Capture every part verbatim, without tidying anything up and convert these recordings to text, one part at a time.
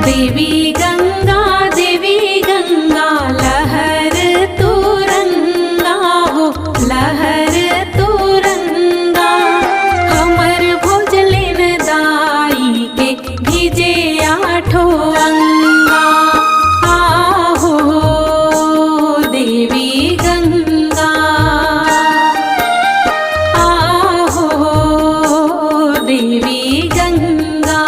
देवी गंगा, देवी गंगा, लहर तुरंगा हो, लहर तुरंगा। हमर भोजलिन दाई के भीजे आठो अंगा। आहो देवी गंगा, आहो देवी गंगा।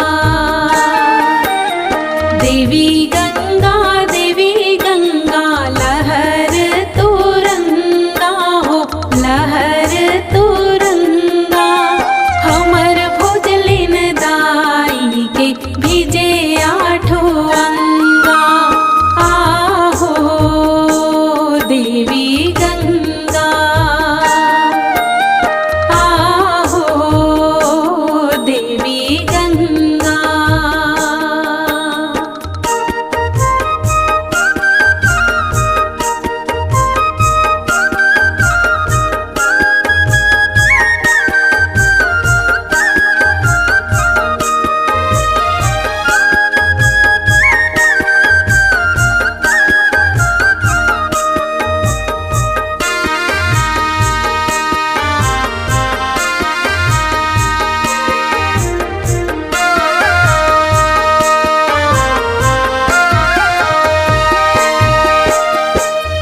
देवी गंगा, देवी गंगा, लहर तुरंगा हो, लहर तुरंगा। हमर भोजलिन दाई के भीजे आठो अंगा। आहो देवी गंगा, आहो देवी गंगा।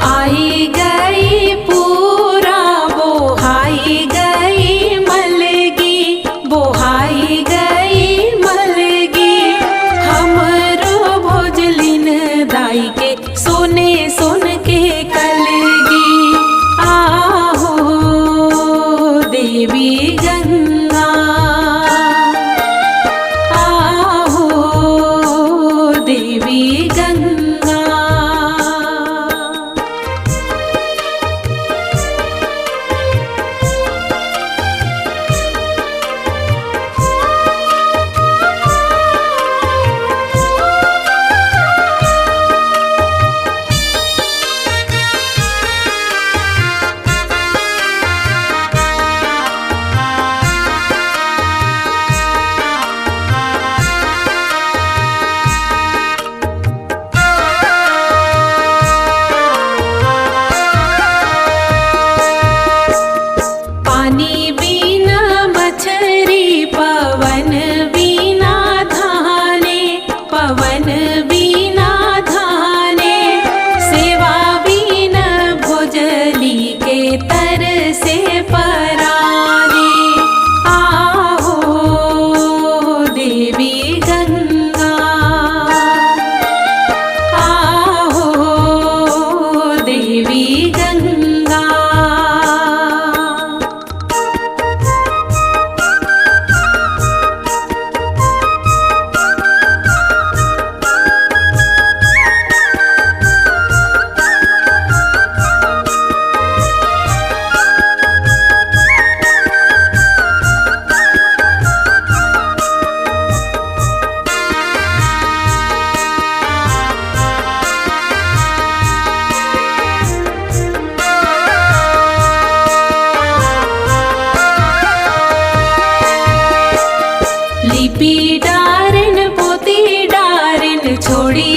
आई गई पूरा बोहाई गई मलगी, बोहाई गई मलगी। हमरो भोजलिन दाई के सोने सोन के कलगी। आहो देवी गंगा, आहो देवी गंगा। पानी बिना मछरी, पवन बिना धाने, पवन बिना धाने। सेवा बिना भोजली के तरसे पराने। आहो देवी गंगा, आहो देवी गंगा। लिपि डारेन, पोती डारेन, छोड़ी